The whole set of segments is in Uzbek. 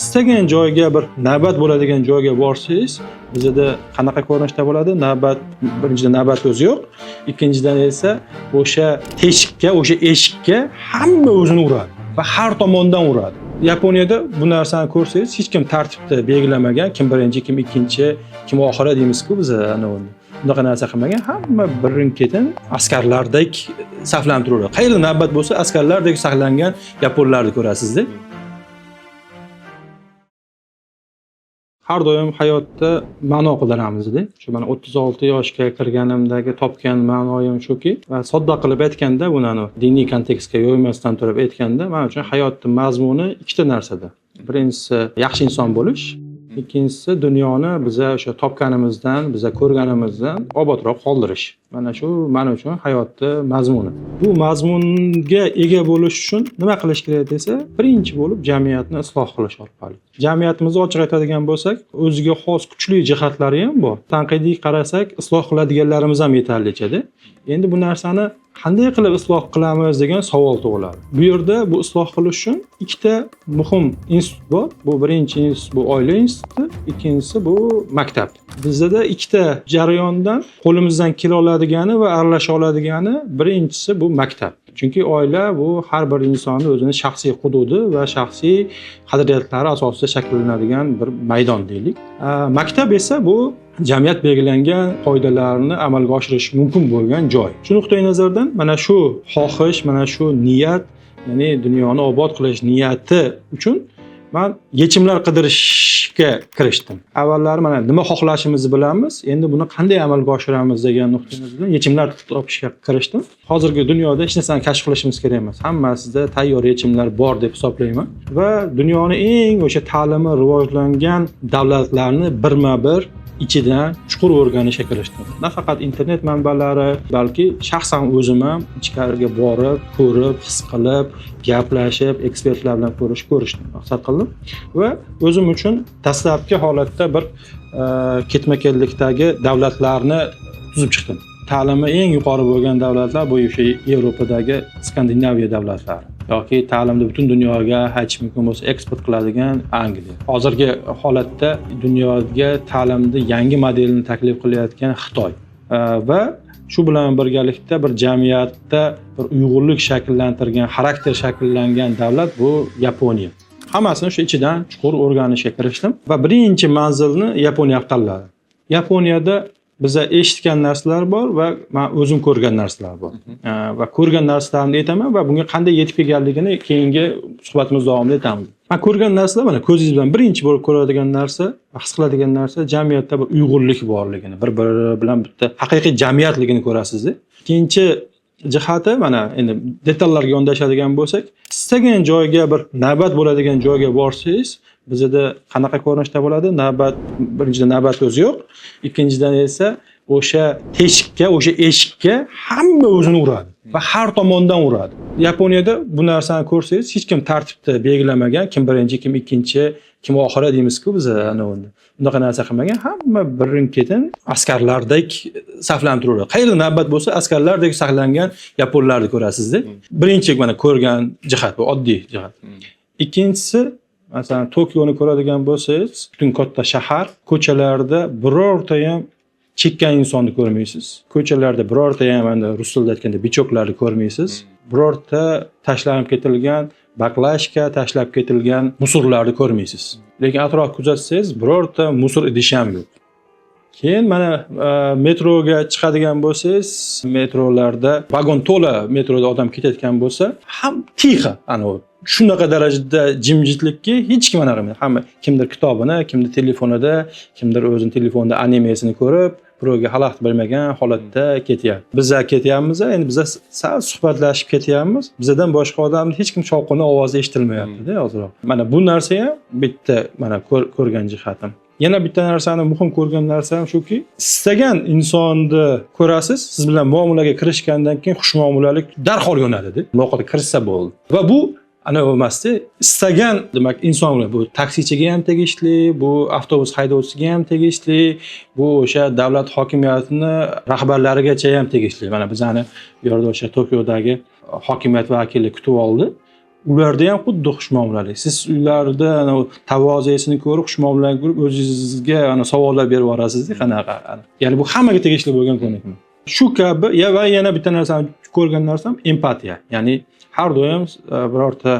Istagan joyga bir navbat bo'ladigan joyga borsangiz, bizada qanaqa ko'rinishda bo'ladi? Navbat, birinchidan navbat o'zi yo'q, ikkinchidan esa o'sha teshikka, o'sha eshikka hamma o'zini uradi va har tomondan uradi. Yaponiyada bu narsani ko'rsangiz, hech kim tartibda belgilamagan, kim birinchi, kim ikkinchi, kim oxiri deymiz-ku biz, ana uni. Bunaqa narsa qilmagan, hamma birin-ketin askarlardek saflanib turadi. Qayerda navbat bo'lsa, askarlardek saqlangan yaponlarni ko'rasizda. Har doim hayotda ma'no qidiramizda. Shu mana 36 yoshga kirganimdagi topgan ma'noyim shuki, va sodda qilib aytganda, buni diniy kontekstga yo'ymasdan turib aytganda, men uchun hayotning mazmuni ikkita narsada. Birinchisi yaxshi inson bo'lish, ikkinchisi dunyoni biza o'sha topganimizdan, biza ko'rganimizdan obodroq qoldirish. Mana shu men uchun hayotning mazmuni. Bu mazmunga ega bo'lish uchun nima qilish kerak desa, birinchi bo'lib jamiyatni isloh qilish orqali. Jamiyatimizni ochiq aytadigan bo'lsak, o'ziga xos kuchli jihatlari ham bor. Tanqidiy qarasak, isloh qiladiganlarimiz ham yetarlicha-da. Endi bu narsani qanday qilib isloh qilamiz degan savol tug'iladi. Bu yerda bu isloh qilish uchun ikkita muhim institut bor. Bu birinchi institut bu oila instituti, ikkinchisi bu maktab. Bizda ikkita jarayondan qo'limizdan kela oladigani va aralasha oladigani birinchisi bu maktab. Chunki oila bu har bir insonning o'zini shaxsiy hududi va shaxsiy qadriyatlari asosida shakllanadigan bir maydon deylik. Maktab esa bu jamiyat belgilangan qoidalarni amalga oshirish mumkin bo'lgan joy. Shu nuqtai nazardan mana shu xohish, mana shu niyat, ya'ni dunyoni obod qilish niyati uchun men yechimlar qidirishga kirishdim. Avvallari mana nima xohlashimizni bilamiz, endi buni qanday amalga oshiramiz degan nuqtai nazardan yechimlar topishga kirishdim. Hozirgi dunyoda hech narsani kashf qilishimiz kerak emas. Hammasida tayyor yechimlar bor deb hisoblayman va dunyoni eng o'sha ta'limi rivojlangan davlatlarni birma-bir ichidan chuqur o'rganishga kirishdim. Nafaqat internet manbalari, balki shaxsan o'zim ham ichkariga borib, ko'rib, his qilib, gaplashib, ekspertlar bilan ko'rishni maqsad qildim va o'zim uchun dastlabki holatda bir ketma-ketlikdagi davlatlarni tuzib chiqdim. Ta'limi eng yuqori bo'lgan davlatlar bu o'sha Yevropadagi Skandinaviya davlatlari yoki ta'limni butun dunyoga aytish mumkin bo'lsa eksport qiladigan Angliya. Hozirgi holatda dunyoga ta'limni yangi modelini taklif qilayotgan Xitoy va shu bilan birgalikda bir jamiyatda bir uyg'unlik shakllantirgan, xarakter shakllangan davlat bu Yaponiya. Hammasini shu ichidan chuqur o'rganishga kirishdim va birinchi manzilni Yaponiya tanladim. Yaponiyada biza eshitgan narsalar bor va men o'zim ko'rgan narsalar bor. Va ko'rgan narsalarimni aytaman va bunga qanday yetib kelganligini keyingi suhbatimiz davomida aytamiz. Men ko'rgan narsalar mana ko'zingiz bilan birinchi bo'lib ko'radigan narsa, his qiladigan narsa jamiyatda bir uyg'unlik borligini, bir-biri bilan bitta haqiqiy jamiyatligini ko'rasiz-da. Ikkinchi jihati mana endi detallarga yondashadigan bo'lsak, istagan joyga bir navbat bo'ladigan joyga borsangiz, bizada qanaqa ko'rinishda bo'ladi? Navbat, birinchidan navbat o'zi yo'q, ikkinchidan esa o'sha teshikka, o'sha eshikka hamma o'zini uradi va har tomondan uradi. Yaponiyada bu narsani ko'rsangiz, hech kim tartibda belgilamagan, kim birinchi, kim ikkinchi, kim oxiri deymiz-ku biz, ana uni. Bunaqa narsa qilmagan, hamma birin-ketin askarlardek saflanib turadi. Qayerda navbat bo'lsa, askarlardek saqlangan yaponlarni ko'rasizda. Birinchi mana ko'rgan jihat bu oddiy jihat. Ikkinchisi, masalan, Tokioni ko'radigan bo'lsangiz, butun katta shahar, ko'chalarda birorta ham chekkan insonni ko'rmaysiz. Ko'chalarda birorta ham, endi rus tilida aytganda, bichoklarni ko'rmaysiz. Birorta tashlanib ketilgan baklashka, tashlab ketilgan musorlarni ko'rmaysiz. Lekin atrof kuzatsangiz, birorta musor idishi ham yo'q. Keyin mana metroga chiqadigan bo'lsangiz, metrolarda vagon to'la, metroda odam ketayotgan bo'lsa, ham tixa, ana u shunaqa darajada jimjitlikki hech kim anaqa qilmaydi. Hamma kimdir kitobini, kimdir telefonida, kimdir o'zini telefonida animesini ko'rib, birovga xalaqit bermagan holatda ketyapti. Biza ketyapmiz, endi biza sal suhbatlashib ketyapmiz. Bizadan boshqa odamni hech kim shovqini ovozi eshitilmayapti-da ozroq. Mana bu narsa ham bitta mana ko'rgan jihatim. Yana bitta narsani muhim ko'rgan narsam shuki, istagan insonni ko'rasiz, siz bilan muomalaga kirishgandan keyin xushmuomalalik darhol yonadi-da. Muloqotga kirishsa bo'ldi. Va bu ana emasda, istagan demak inson bilan, bu taksichiga ham tegishli, bu avtobus haydovchisiga ham tegishli, bu o'sha davlat hokimiyatini rahbarlarigacha ham tegishli. Mana bizani bu yerda o'sha Tokiodagi hokimiyat vakili kutib oldi. Ularda ham xuddi xushmuomalalik. Siz ularda tavozesini ko'rib, xushmuomalalik ko'rib, o'zingizga savollar berib yuborasiz-da, qanaqa. Ya'ni bu hammaga tegishli bo'lgan ko'nikma. Shu kabi va yana bitta narsani ko'rgan narsam empatiya. Ya'ni har doim birorta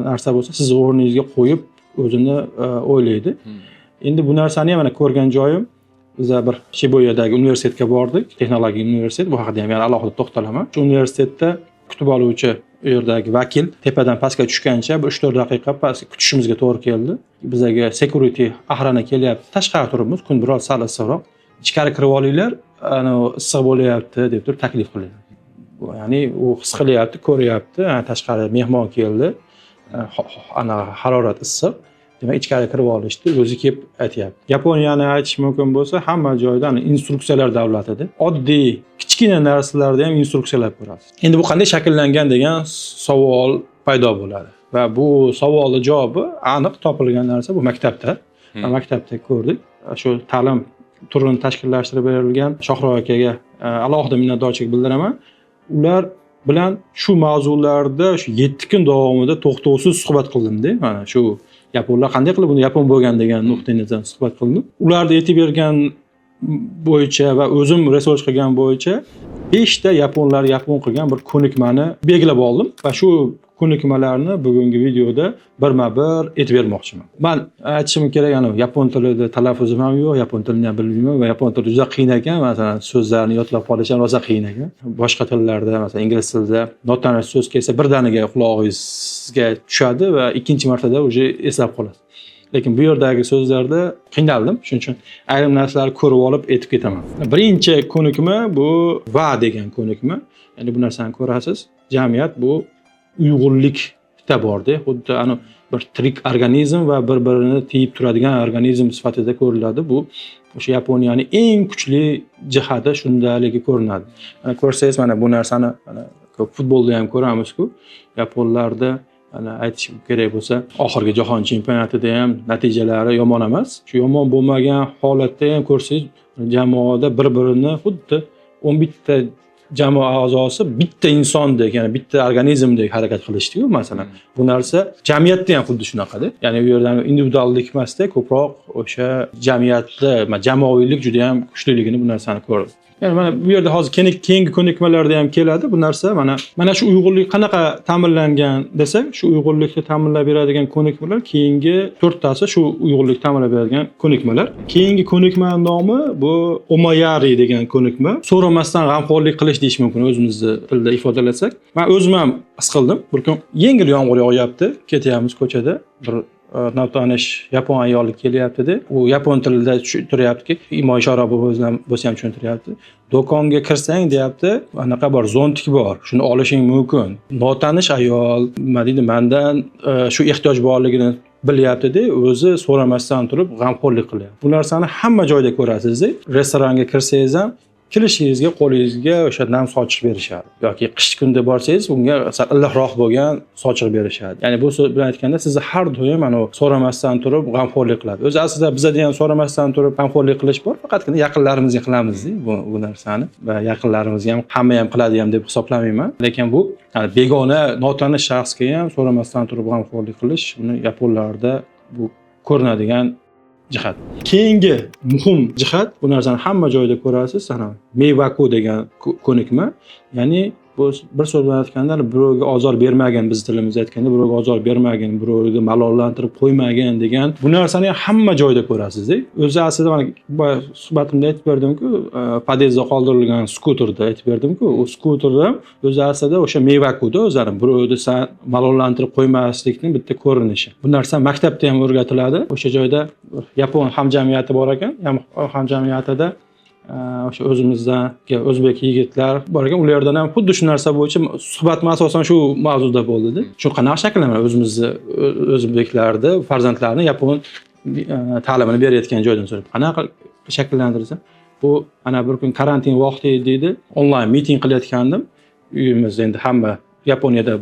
narsa bo'lsa, sizni o'rningizga qo'yib o'zini o'ylaydi. Endi bu narsani ham mana ko'rgan joyim, biza bir Shibuyadagi universitetga bordik, texnologiya universitet, bu haqida ham yana alohida to'xtalaman. Shu universitetda kutib oluvchi u yerdagi vakil tepadan pastga tushgancha bir 3-4 daqiqa past kutishimizga to'g'ri keldi. Bizaga security охрана kelyapti. Tashqari turibmiz, kun biroz sal issiqroq. Ichkari kirib olinglar, ana issiq bo'lyapti deb turib taklif qilyapti. Ya'ni u his qilyapti, ko'ryapti, tashqari mehmon keldi, ana harorat issiq. Demak, ichkari kirib olishdi, o'zi kelib aytyapti. Yaponiyani aytish mumkin bo'lsa, hamma joyda instruksiyalar davlatida. Oddiy kichkina narsalarda ham instruksiyalar ko'rasiz. Endi bu qanday shakllangan degan savol paydo bo'ladi. Va bu savolning javobi aniq topilgan narsa bu maktabda. Maktabda ko'rdik. Shu ta'lim turini tashkillashtirib berilgan Shohruh akaga alohida minnatdorchilik bildiraman. Ular bilan shu mavzularda shu 7 kun davomida to'xtovsiz suhbat qildimda. Mana shu yaponlar qanday qilib buni yapon bo'lgan degan nuqtai nazardan suhbat qildim. Ularni aytib bergan bo'yicha va o'zim research qilgan bo'yicha 5 ta yaponlar yapon qilgan bir ko'nikmani belgilab oldim va shu ko'nikmalarni bugungi videoda birma-bir aytib bermoqchiman. Man aytishim kerak, yani yapon tilida talaffuzim ham yo'q, yapon tilini ham bilmayman va yapon tili juda qiyin ekan. Masalan, so'zlarni yodlab qolish ham rosa qiyin ekan. Boshqa tillarda, masalan, ingliz tilida notanish so'z kelsa birdaniga qulog'ingizga tushadi va ikkinchi martada уже eslab qolasiz. Lekin bu yerdagi so'zlarda qiynaldim. Shuning uchun ayrim narsalarni ko'rib olib aytib ketaman. Birinchi ko'nikma bu va degan ko'nikma. Ya'ni bu narsani ko'rasiz. Jamiyat bu uyg'unlikda borda, xuddi ani bir tirik organizm va bir-birini tiyib turadigan organizm sifatida ko'riladi. Bu o'sha Yaponiyaning eng kuchli jihati shundaligi ko'rinadi. Mana ko'rsangiz, mana bu narsani mana ko'p futbolda ham ko'ramiz-ku. Yaponlarda mana aytish kerak bo'lsa, oxirgi jahon chempionatida ham natijalari yomon emas. Shu yomon bo'lmagan holatda ham ko'rsangiz, jamoada bir-birini xuddi 11 ta jamoa a'zosi bitta insondek, ya'ni bitta organizmdek harakat qilishdi-ku, masalan. Bu narsa jamiyatda ham xuddi shunaqada. Ya'ni u yerda individuallik emasda, ko'proq o'sha jamiyatda jamoaviylik juda ham kuchliligini bu narsani ko'rdim. Ya'ni mana bu yerda hozir keyingi ko'nikmalarda ham keladi bu narsa. Mana shu uyg'unlik qanaqa ta'minlangan desak, shu uyg'unlikni ta'minlab beradigan ko'nikmalar keyingi to'rttasi shu uyg'unlik ta'minlab beradigan ko'nikmalar. Keyingi ko'nikma nomi bu omoyari degan ko'nikma. So'ramasdan g'amxo'rlik qilish deyish mumkin o'zimizni tilda ifodalasak. Men o'zim ham his qildim. Bir kun yengil yomg'ir yog'yapti, ketyapmiz ko'chada. Bir notanish yapon ayoli kelyapti-da. U yapon tilida tushuntiryaptiki, imo ishora bo'lsa ham tushuntiryapti. Do'konga kirsang deyapti, anaqa bor, zontik bor, shuni olishing mumkin. Notanish ayol nima deydi, mandan shu ehtiyoj borligini bilyapti-da, o'zi so'ramasdan turib g'amxo'rlik qilyapti. Bu narsani hamma joyda ko'rasiz-da. Restoranga kirsangiz ham kirishingizga qo'lingizga o'sha nam sochiq berishadi yoki qish kunda borsangiz unga sal iliqroq bo'lgan sochiq berishadi. Ya'ni bu so'z bilan aytganda sizni har doim mana so'ramasdan turib g'amxo'rlik qiladi. O'zi aslida bizada ham so'ramasdan turib g'amxo'rlik qilish bor, faqatgina yaqinlarimizga qilamizda bu narsani va yaqinlarimizga ham hamma ham qiladi ham deb hisoblamayman. Lekin bu yani begona notanish shaxsga ham so'ramasdan turib g'amxo'rlik qilish buni yaponlarda bu ko'rinadigan jihat. Keyingi muhim jihat, bu narsani hamma joyda ko'rasiz, ana meiwaku degan ko'nikma. Ya'ni bu bir so'z bilan aytganda birovga ozor bermagin, biz tilimizda aytganda birovga ozor bermagin, birovni malollantirib qo'ymagin degan bu narsani ham hamma joyda ko'rasiz-da. O'zi aslida mana boya suhbatimda aytib berdimku, podyezdda qoldirilgan skuterda aytib berdimku, u skuterda ham o'zi aslida o'sha meiwakuda o'zlari birovni san malollantirib qo'ymaslikni bitta ko'rinishi. Bu narsa maktabda ham o'rgatiladi. O'sha joyda yapon hamjamiyati bor ekan, hamjamiyatida o'sha o'zimizdagi o'zbek yigitlar bor ekan, ulardan ham xuddi shu narsa bo'yicha suhbatim asosan shu mavzuda bo'ldida. Shu qanaqa shakllanadi o'zimizni o'zbeklarni farzandlarini yapon ta'limini berayotgan joydan so'rab, qanaqa shakllantirsa, bu ana bir kun karantin vaqti edi deydi, onlayn miting qilayotgandim. Uyimizda endi hamma Yaponiyada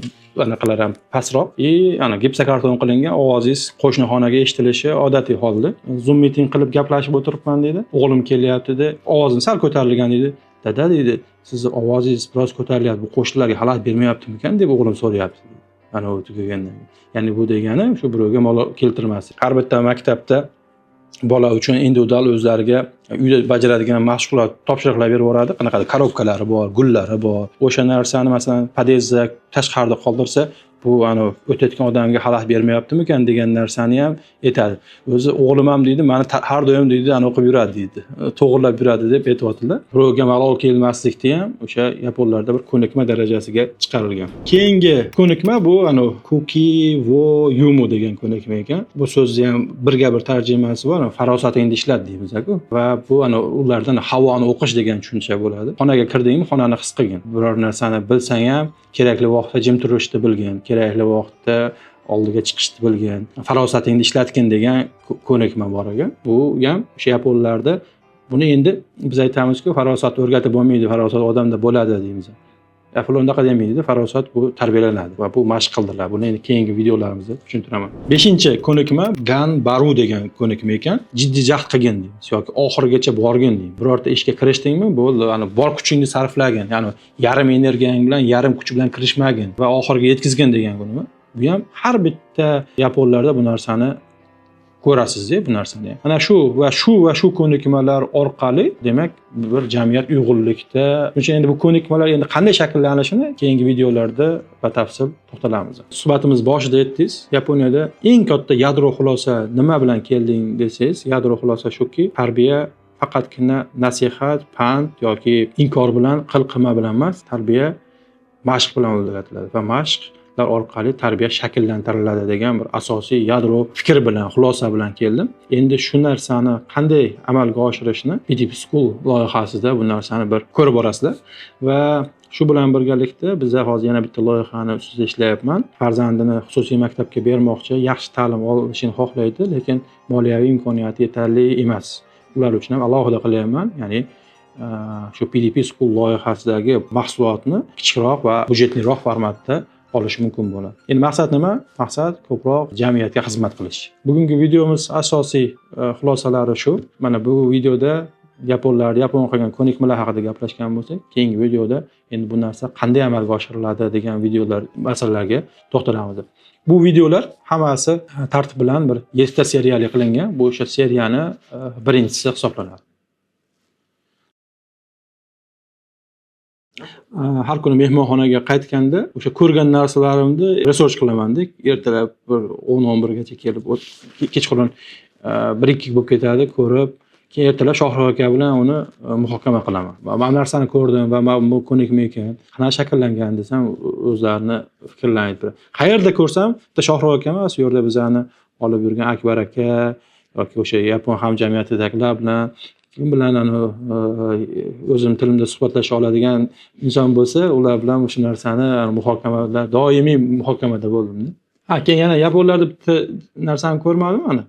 anaqalar ham pastroq и ana gipsokarton qilingan, ovozingiz qo'shni xonaga eshitilishi odatiy holda. Zoom meeting qilib gaplashib o'tiribman deydi. O'g'lim kelyapti-da, ovozim sal ko'tarilgan deydi. Dada deydi, sizni ovozingiz biroz ko'tarilyapti, bu qo'shnilarga xalaqit bermayaptimikan deb o'g'lim so'rayapti. Anavi tugagandan keyin. Ya'ni bu degani shu birovga malol keltirmaslik. Har bitta maktabda bola uchun individual o'zlariga uyda bajaradigan mashg'ulot, topshiriqlar berib yuboradi. Qanaqadir коробка lari bor, gullari bor. O'sha narsani, masalan, podyezdda tashqarida qoldirsa, bu anavi o'tayotgan odamga xalaqit bermayaptimikan degan narsani ham aytadi. O'zi o'g'lim ham deydi, mani har doim deydi, anavi qilib yuradi deydi, to'g'irlab yuradi deb aytyaptilar. Birovga malol kelmaslikni ham o'sha yaponlarda bir ko'nikma darajasiga chiqarilgan. Keyingi ko'nikma bu anavi kuki wo yumu degan ko'nikma ekan. Bu so'zni ham birga bir tarjimasi bor, farosatingni ishlat deymiz-ku. Va bu ana ulardan havoni o'qish degan tushuncha bo'ladi. Xonaga kirdingmi, xonani his qilgin. Biror narsani bilsang ham, kerakli vaqtda jim turishni bilgin, kerakli vaqtda oldiga chiqishni bilgin, farosatingni ishlatgin degan ko'nikma bor ekan. Bu ham o'sha yaponlarda. Buni endi biz aytamizku, farosat o'rgatib bo'lmaydi, farosat odamda bo'ladi deymiz. Yaponlar unaqa demaydi, farosat bu tarbiyalanadi va bu mashq qildilar. Buni endi keyingi videolarimizda tushuntiraman. Beshinchi ko'nikma gan baru degan ko'nikma ekan. Jiddiy jahd qilgin deymiz yoki oxirigacha borgin deymiz. Birorta ishga kirishdingmi, bo'ldi, ani bor kuchingni sarflagin, ya'ni yarim energiyang bilan, yarim kuch bilan kirishmagin va oxiriga yetkazgin degan ko'nikma. Bu ham har bitta yaponlarda bu narsani ko'rasiz-da, bu narsani. Mana shu va shu va shu ko'nikmalar orqali, demak, bir jamiyat uyg'unlikda. Shuning uchun endi bu ko'nikmalar endi qanday shakllanishini keyingi videolarda batafsil to'xtalamiz. Suhbatimiz boshida aytdingiz, Yaponiyada eng katta yadro xulosa nima bilan kelding desangiz, yadro xulosa shuki, tarbiya faqatgina nasihat, pand yoki inkor bilan, qil qilma bilan emas, tarbiya mashq bilan o'rgatiladi va mashqlar orqali tarbiya shakllantiriladi degan bir asosiy yadro fikr bilan, xulosa bilan keldim. Endi shu narsani qanday amalga oshirishni PDP School loyihasida bu narsani bir ko'rib borasizlar. Va shu bilan birgalikda biza hozir yana bitta loyihani ustida ishlayapman. Farzandini xususiy maktabga bermoqchi, yaxshi ta'lim olishini xohlaydi, lekin moliyaviy imkoniyati yetarli emas. Ular uchun ham alohida qilyapman, ya'ni shu PDP School loyihasidagi mahsulotni kichikroq va byudjetliroq formatda olish mumkin bo'ladi. Endi maqsad nima? Maqsad ko'proq jamiyatga xizmat qilish. Bugungi videomiz asosiy xulosalari shu. Mana bu videoda yaponlar yapon qilgan ko'nikmalar haqida gaplashgan bo'lsak, keyingi videoda endi bu narsa qanday amalga oshiriladi degan videolar, masalalarga to'xtalamiz. Bu videolar hammasi tartib bilan bir yettita seriyali qilingan. Bu o'sha seriyani birinchisi hisoblanadi. Har kuni mehmonxonaga qaytganda o'sha ko'rgan narsalarimni research qilamanda. Ertalab bir 10-11gacha kelib, kechqurun 1-2 bo'lib ketadi, ko'rib, keyin ertalab Shohrux aka bilan uni muhokama qilaman. Va mana bu narsani ko'rdim va mana bu ko'nikma ekan, qanaqa shakllangan desam, o'zlarini fikrlarini aytib beradi. Qayerda ko'rsam, bitta Shohrux aka emas, u yerda bizani olib yurgan Akbar aka yoki o'sha yapon hamjamiyatidagilar bilan, kim bilan o'zim tilimda suhbatlasha oladigan inson bo'lsa, ular bilan o'sha narsani muhokamada, doimiy muhokamada bo'ldim. Ha, keyin yana yaponlarda bitta narsani ko'rmadim mana.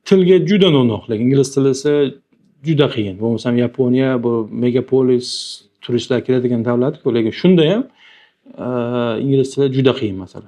Tilga juda no'noqlik. Ingliz tili esa juda qiyin. Bo'lmasam Yaponiya bu megapolis, turistlar keladigan davlat-ku, lekin shunda ham ingliz tili juda qiyin masala.